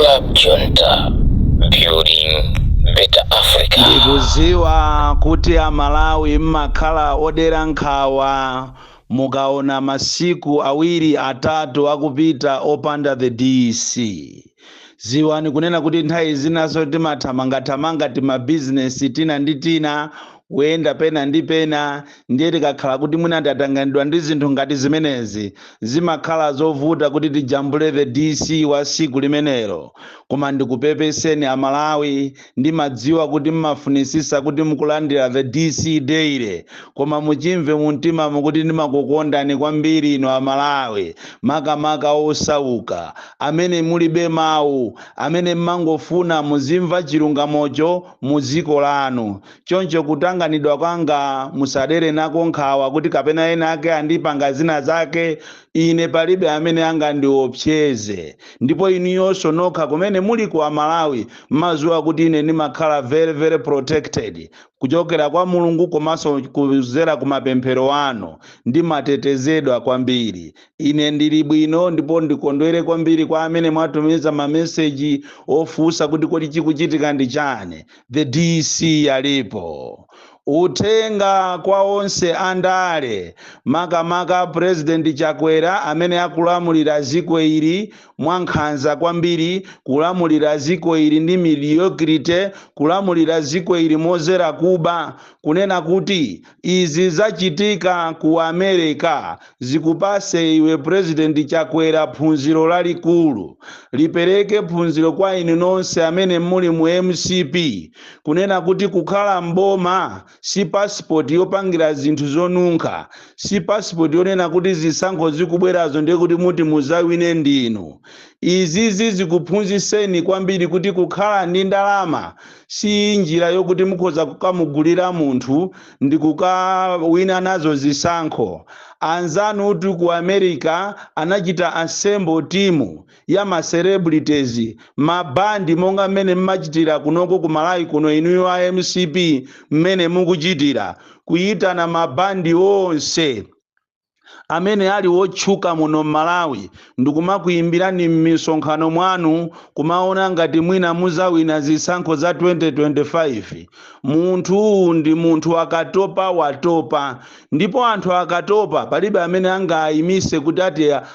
Club Junta, building better Africa. Ndikuziwa kuti Amalawi mmakhala odera nkhawa mukaona masiku 2, 3 akupita opanda the DC. Ziwani kunena kuti nthawi zinaso timathamangathamanga timabizinesi tina ndi tina, kuyenda pena ndi pena. Ndiye tikakhala kuti mwina tatanganidwa ndi zinthu ngati zimenezi, zimakhala zovuta kuti tijambule the DC wa siku limenelo. Koma ndikupepeseni Amalawi, ndimadziwa kuti mmafunisisa kuti mukulandira the DC daily, koma muchimve mumtima mukuti ndimakukondani kwambiri inu Amalawi, makamaka osauka amene mulibe mawu, amene mmangofuna muzimva chilungamocho mu dziko lanu. Choncho kutanganidwa kwanga musadere nako nkhawa kuti kapena ena ake andipanga zina zake. Ine palibe amene angandiopseze, ndipo inuyonso nokha kumene muli ku Amalawi mmaziwa kuti ine ndimakhala very very protected kuchokera kwa Mulungu komanso kuzera ku mapemphero anu. Ndimatetezedwa kwambiri. Ine ndili bwino, ndipo ndikondwere kwambiri kwa amene mwatumiza mameseji ofunsa kuti kodi chikuchitika ndi chani. The DC alipo. Uthenga kwa onse andale, makamaka President Chakwera amene akulamulira ziko ili mwankhanza kwambiri, kulamulira ziko ili ndi mediocrity, kulamulira ziko ili mozera kuba, kunena kuti izi zachitika ku America zikupase iwe President Chakwera phunziro lalikulu. Lipereke phunziro kwa inu nonse amene muli mu MCP, kunena kuti kukhala mboma si passport yopangira zinthu zonunkha, si passport yonena kuti zisankho zikubwerazo ndiye kuti muti muzawine ndinu. Izizi zikuphunzitseni kwambiri kuti kukhala ndi ndalama si njira yokuti mukhoza kukamugulira munthu ndi kukawina nazo zisankho. Anzanu uti ku America anachita assemble team ya ma celebrities, mabandi, monga mmene mmachitira kunoko ku Malawi kuno inuyo a MCP, mmene mukuchitira kuyitana mabandi onse amene ali wotchuka muno m'Malawi ndikumakuyimbirani m'misonkhano mwanu, kumaona ngati mwina muzawina zisankho za 2025. Munthu ndi munthu, akatopa watopa, ndipo anthu akatopa palibe amene angayimise kuti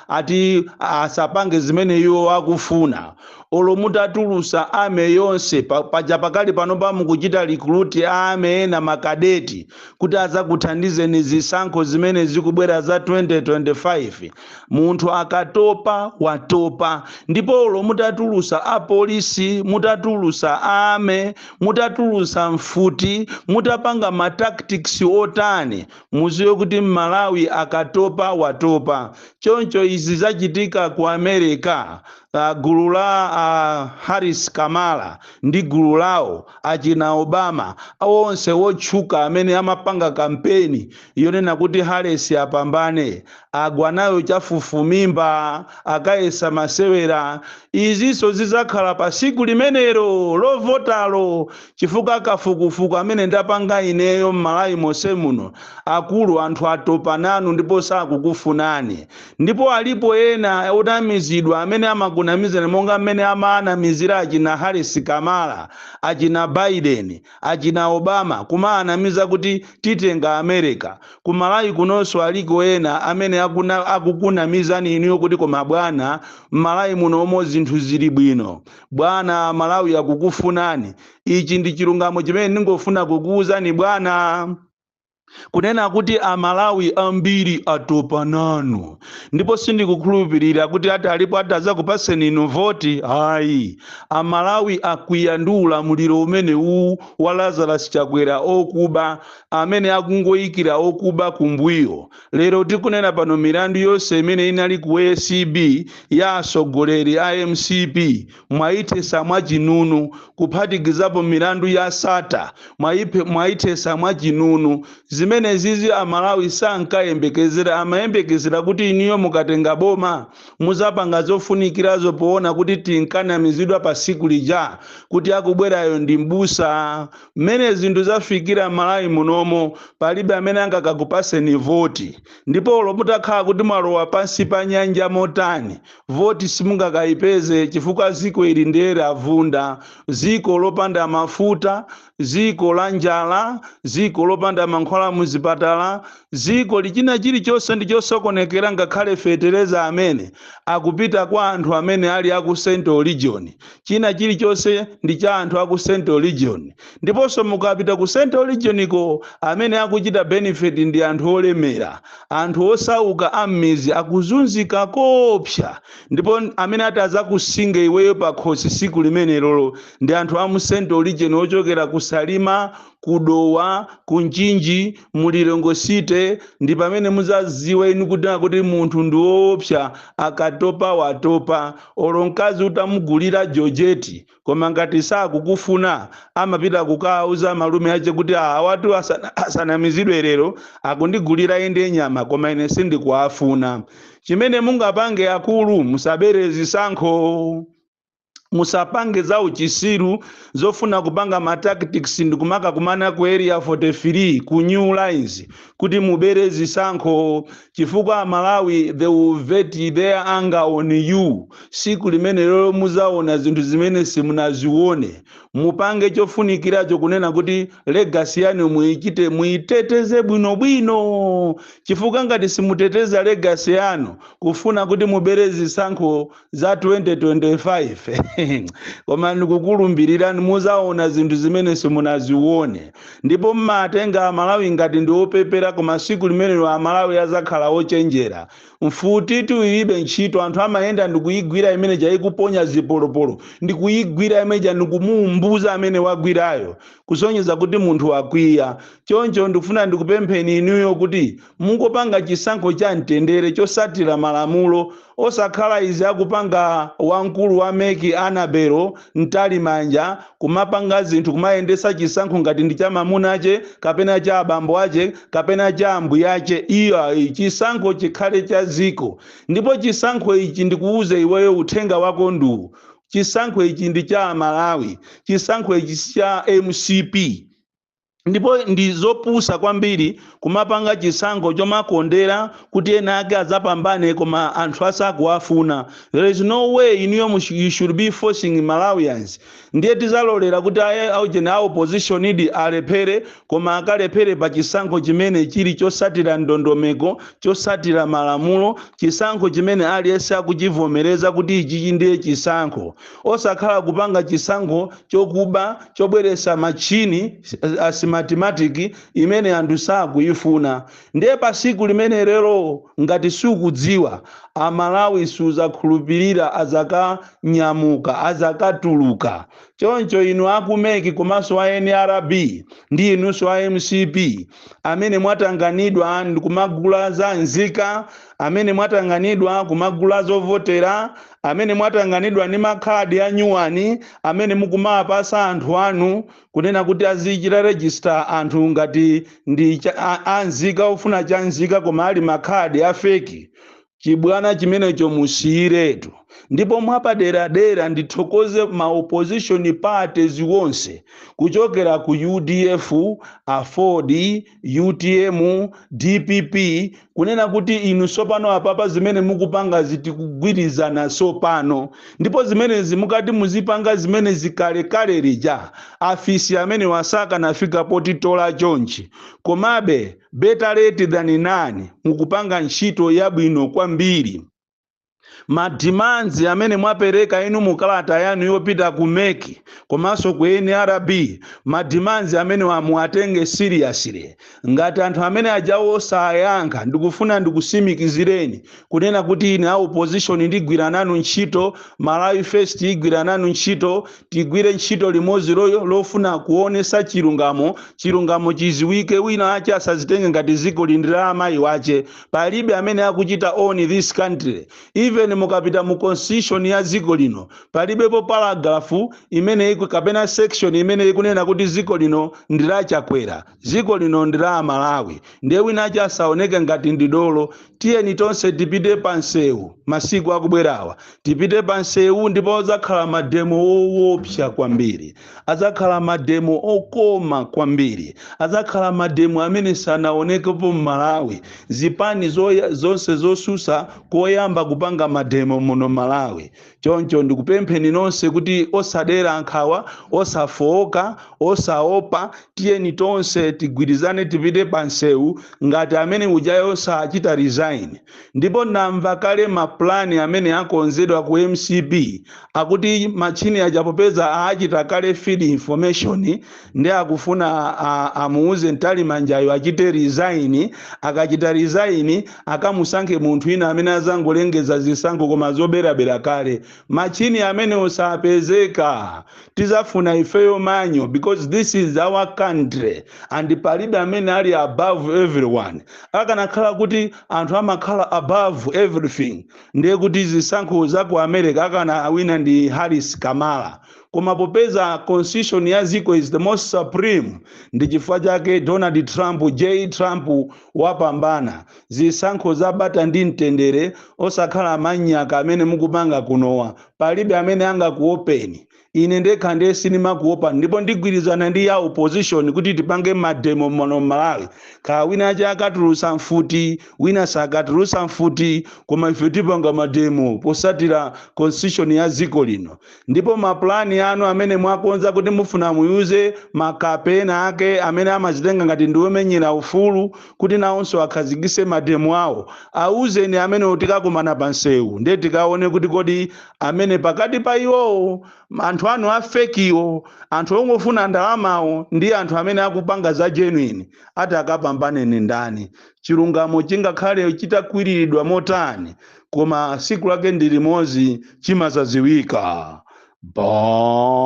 ati asapange zimene iwo akufuna. Olo mutatulusa army yonse, paja pakali pano pamukuchita recruit army ena, makadeti, kuti azakuthandizeni zisankho zimene zikubwera za 2025. Munthu akatopa watopa, ndipo olo mutatulusa apolisi, mutatulusa army, mutatulusa mfuti, mutapanga ma tactics otani, muziwe kuti Mmalawi akatopa watopa. Choncho izi zachitika ku America, gulu la Harris, Kamala ndi gulu lawo, achina Obama, onse wotchuka amene amapanga kampeni yonena kuti Harris apambane, agwa nayo chafufumimba, akayesa masewera. Izinso zizakhala pa siku limenelo lovotalo, chifukwa kafukufuku amene ndapanga ineyo, m'Malawi monse muno, akulu, anthu atopa nanu ndipo sakukufunani. Ndipo alipo ena onamizidwa amene amakunamizana monga mmene amaanamizira achina Harris, Kamala, achina Biden, achina Obama, kumaanamiza kuti titenga America. Kumalawi kunonso aliko ena amene akukunamizani inuyo kuti koma bwana, m'Malawi munomo zinthu zili bwino, bwana, Malawi akukufunani. Ichi ndi chilungamo chimene ndingofuna kukuwuzani bwana, kunena kuti Amalawi ambiri atopa nanu, ndipo sindikukhulupirira kuti ati alipo atazakupaseni inu voti. Hayi, Amalawi akwiya ndi ulamuliro umene uwu wa Lazarus Chakwera, okuba, amene akungoyikira okuba kumbuyo. Lero tikunena pano, milandu yonse imene inali ku ACB ya atsogoleri a MCP mwayithesa mwachinunu, kuphatikizapo milandu ya Sata mwayithesa mwachinunu. Zimene Zimene zizi Amalawi sankayembekezera. Amayembekezera kuti iniyo mukatenga boma muzapanga zofunikirazo, poona kuti tinkanamizidwa pa siku lija kuti akubwerayo ndi mbusa. Mmene zinthu zafikira Malawi munomo, palibe amene angakakupaseni voti. Ndipo olo mutakhala kuti mwalowa pansi pa nyanja motani, voti simungakayipeze, chifukwa ziko ili ndiye lavunda, ziko lopanda mafuta, ziko la njala, ziko lopanda mankhwala muzipatala, ziko lichina chilichonse ndi chosokonekera. Ngakhale fetereza amene akupita kwa anthu amene ali aku Central Region, china chilichonse ndi cha anthu aku Central Region. Ndiponso mukapita ku Central Region ko, amene akuchita benefit ndi anthu olemera. Anthu osauka am'mizi akuzunzika kopsa. Ndipo amene ati azakusinge iweyo pakhosi siku limene lolo ndi anthu amu Central Region ochokera ku Salima, kuDowa, kuNchinji, muLilongwe City. Ndi pamene muzaziwe inu kuti munthu ndi woopsa. Akatopa watopa. Olo mkazi utamugulira georgette, koma ngati sakukufuna, amapita kukauza malume ache kuti awatu asanamizidwe, lero akundigulira inde nyama, koma ine sindikuafuna. Chimene mungapange akulu, musabere zisankho, musapange za uchisiru zofuna kupanga ma tactics ndikumaka kumana ku Area 43, ku New Lines, kuti mubere zisankho, chifukwa Amalawi, they will vent their anger on you. Siku limene lero muzaona zinthu zimene simunazione. Mupange chofunikiracho, kunena kuti legacy yanu muichite, muiteteze bwinobwino, chifukwa ngati simuteteza legacy yanu kufuna kuti mubere zisankho za 2025, koma ndikukulumbirirani, muzaona zinthu zimene simunazione. Ndipo mmatenga Amalawi ngati ndi opepera, koma siku limenelo Amalawi azakhala ochenjera. Mfutitu ilibe ntchito. Anthu amayenda ndikuyigwira imene chaikuponya zipolopolo, ndikuyigwira imeja, ndikumuumbuza amene wagwirayo, kusonyeza kuti munthu wakwiya. Choncho ndikufuna ndikupempheni inuyo kuti mungopanga chisankho cha mtendere chosatira malamulo, osakhala izi akupanga wamkulu wa MEC Annabel Mtalimanja, kumapanga zinthu, kumayendesa chisankho ngati ndi cha mamuna ache, kapena cha abambo ache, kapena cha ambuye ache. Iyo ayi, chisankho chikhale cha ziko. Ndipo chisankho ichi, ndikuuze iweyo, uthenga wako nduwu: chisankho ichi ndi cha Amalawi, chisankho ichi si cha MCP. Ndipo ndi zopusa kwambiri kumapanga chisankho chomakondera kuti ena ake adzapambane koma anthu asakuwafuna. There is no way inuyo you should be forcing Malawians. Ndiye tizalolera kuti aujene a opposition idi alephere, koma akalephere pa chisankho chimene chili chosatira ndondomeko, chosatira malamulo, chisankho chimene aliyense akuchivomereza kuti ichichi ndiye chisankho, osakhala kupanga chisankho chokuba, chobweresa machini a Smartmatic imene anthu sakuyifuna. Ndiye pa siku limene lero, ngati sukudziwa, Amalawi suzakhulupirira, azakanyamuka, azakatuluka. Choncho inu aku MEC komanso a NRB ndi inunso a MCP amene mwatanganidwa ndi kumagula za nzika, amene mwatanganidwa kumagula zovotera, amene mwatanganidwa ndi makhadi a nyuwani amene mukumapasa anthu anu kunena kuti azichita register anthu ngati ndi anzika ofuna cha nzika, koma ali makhadi a fake, chibwana chimenecho musiyiretu. Ndipo mwapaderadera ndithokoze ma opposition parties wonse, kuchokera ku UDF, AFORD, UTM, DPP, kunena kuti inu sopano apapa zimene mukupanga zitikugwirizana sopano. Ndipo zimenezi mukati muzipanga zimene zikalekale lija, afisi amene wasaka nafika potitola chonchi. Komabe better late than none, mukupanga ntchito yabwino kwambiri. Ma demands amene mwapereka inu mukalata yanu yopita ku MEC komanso ku NRB, ma demands amene muatenge seriously. Ngati anthu amene ajawo sayankha, ndikufuna ndikusimikizireni kunena kuti ine a opposition ndigwira nanu ntchito, Malawi First igwira nanu ntchito. Tigwire ntchito limodzi lofuna kuonesa chilungamo, chilungamo chiziwike. Wina ache asazitenge ngati dziko lindi la amayi wache. Palibe amene akuchita own this country. Even Even mukapita mu constitution ya dziko lino, palibepo paragraph imene iku kapena section imene ikunena kuti dziko lino ndi la Chakwera. Dziko lino ndi la Malawi. Ndiye wina asaoneke ngati ndi dolo. Tiyeni tonse tipite pa nsewu masiku akubwerawa, tipite pa nsewu, ndipo adzakhala mademo owopsa kwambiri, adzakhala mademo okoma kwambiri, adzakhala mademo amene sanaonekepo m'Malawi. Zipani zonse zosusa koyamba kupanga mademo muno Malawi. Choncho ndikupempheni nonse kuti osadera nkhawa, osafowoka, osaopa. Tiyeni tonse tigwirizane, tipite pa nsewu ngati amene ujayo sachita resign. Ndipo namva kale mapulani amene akonzedwa ku MCP, akuti machini aja popeza achita kale feed information, ndi akufuna amuuze Mtalimanjayo achite resign. Akachita resign, akamusankhe munthu ina amene azangolengeza zisankho koma zoberabera kale. Machini amene osapezeka, tizafuna ifeyo manyo, because this is our country and palibe amene ali above everyone. Akanakhala kuti anthu amakhala above everything, ndiye kuti zisankho za ku America akana awina ndi Harris Kamala. Koma popeza constitution ya ziko is the most supreme, ndi chifukwa chake Donald Trump J Trump wapambana zisankho zabata ndi mtendere. Osakhala manyaka amene mukupanga kunowa, palibe amene angakuopeni. Ine ndekha ndiye sinimakuopa, ndipo ndigwirizana ndi ya opposition kuti tipange mademo muno Malawi. Kaya wina ache akatulusa mfuti, wina sakatulusa mfuti, koma ife tipanga mademo posatira constitution ya dziko lino. Ndipo mapulani anu amene mwakonza kuti mufuna muyuze makapena ake amene amazitenga ngati ndi omenyera ufulu kuti nawonso akhazikise mademo awo, auzeni amene tikakumana pa nsewu, ndiye tikaone kuti kodi amene pakati pa iwowo, anthu anu a fake wo, anthu ongofuna ndalamawo, ndi anthu amene akupanga za genuine, ati akapambane ni ndani? Chilungamo chingakhale chitakwiriridwa motani, koma siku lake ndi limodzi, chimazaziwika.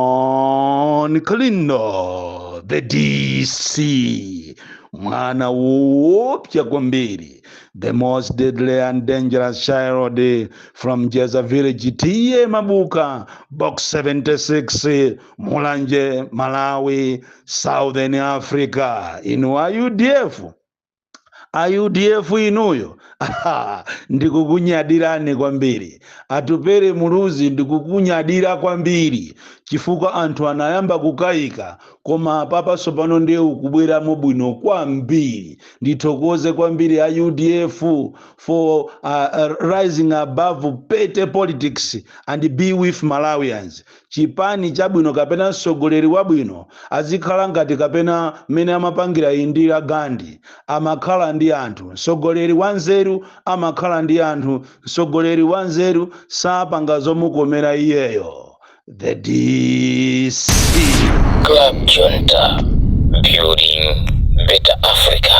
Bon Kalindo, the DC, mwana woopsa kwambiri, the most deadly and dangerous child from Jeza Village, T/A Mabuka, Box 76, Mulanje, Malawi, Southern Africa. Inu a UDF, a UDF inuyo, ndikukunyadirani kwambiri. Atupere Muluzi, ndikukunyadira kwambiri, chifukwa anthu anayamba kukayika, koma papaso pano ndiye ukubweramo bwino kwambiri. Ndithokoze kwambiri a UDF for rising above petty politics and be with Malawians. Chipani chabwino kapena mtsogoleri wabwino azikhala ngati kapena mmene amapangira Indira Gandhi, amakhala ndi anthu. Mtsogoleri wanzeru amakhala ndi anthu. Mtsogoleri wanzeru sapanga zomukomera iyeyo. The DC. Club Junta, building better Africa.